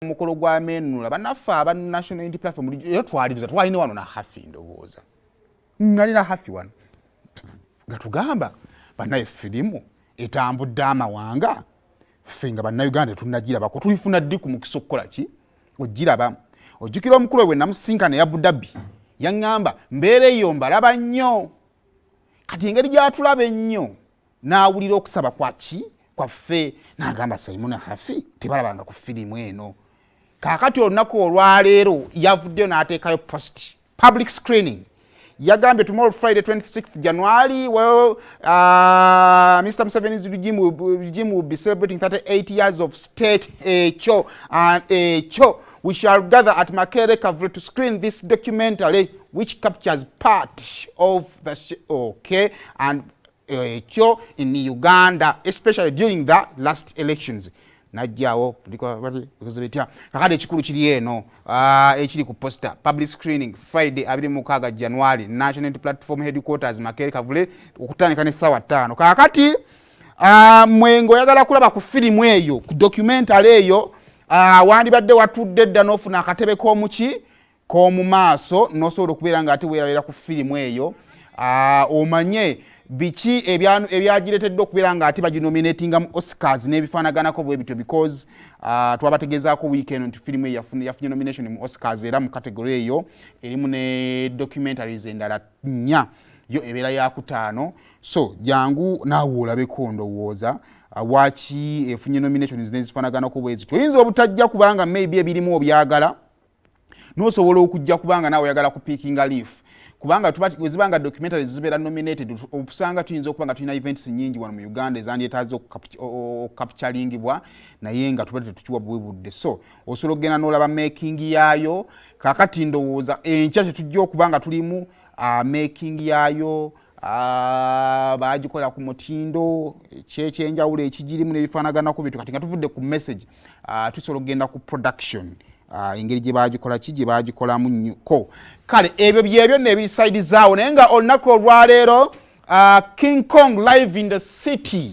Mukolo gwa menunula bannaffe aba National Unity Platform era twaliriza, twalina wano na Hafi, ndowooza nalina Hafi wano nga tugamba bannaye firimu etambudde amawanga, ffe nga Bannayuganda tetunnagirabako, tulifuna ddi ku mukisa okukola ki ogiraba? Ojjukira omukulu we namusinkana e Abu Dhabi, yaŋŋamba mbeera eyo mbalaba nnyo. Kati engeri gyatulaba ennyo n'awulira okusaba kwaki kwaffe n'agamba Simon, Hafi tebalabanga ku firimu eno. Kaakati olunaku olwaleero yavuddeyo n'ateekayo post, public screening. Yagambye, "Tomorrow, Friday 26th January, well, Mr Museveni's regime will be celebrating 38 years of state ekyo and ekyo. We shall gather at Makerere Kavule to screen this documentary which captures part of the okay and ekyo in Uganda, especially during the last elections." Najjawo bitya? Kakati ekikulu kiri eno, ekiri ku poster: public screening Friday 26 January, National Platform headquarters, Makerere Kavule, okutandika ne 5:00. Kakati mwenga oyagala kulaba ku firimu eyo, ku documentary eyo, wandibadde watudde dda n'ofuna akatebe k'omuki k'omu maaso n'osobola okubeera nga ate weerabira ku firimu eyo, omanye biki ebyagireetedde okubeera nga ate baginominatinga mu Oscars n'ebifaanaganako bwe bityo, because twabategezaako wiiki eno nti firimu eyo yafunye nomination mu Oscars, era mu category eyo erimu ne documentaries endala nnya, yo ebeera yakutaano. So jangu naawe olabeko. Ndowooza waki efunye nominations nezifaanaganako bwe zityo, oyinza obutajja kubanga maybe ebirimu obyagala, nosobola okujja kubanga naawe oyagala kupickinga leaf, kubanga wezibanga documentaries zibeera nominated, okusanga tuyinza okuba nga tulina events nyingi wano mu Uganda ezandyetaaze okucapturingibwa, naye nga tuba tetukiwa buwi budde. So osobola okugenda n'olaba making yaayo. Kakati ndowooza enkya tetujja okuba nga tulimu making yaayo, bagikola ku mutindo kyekyenjawulo ekigirimu n'ebifaanaganako bitu. Kati nga tuvudde ku message, tusobola okugenda ku production, engeri gye bagikola ki gye bagikolamu nnyuko. Kale ebyo byebyo nno ebiri side zaawo. Naye nga olunaku olwaleero, King Kong live in the city.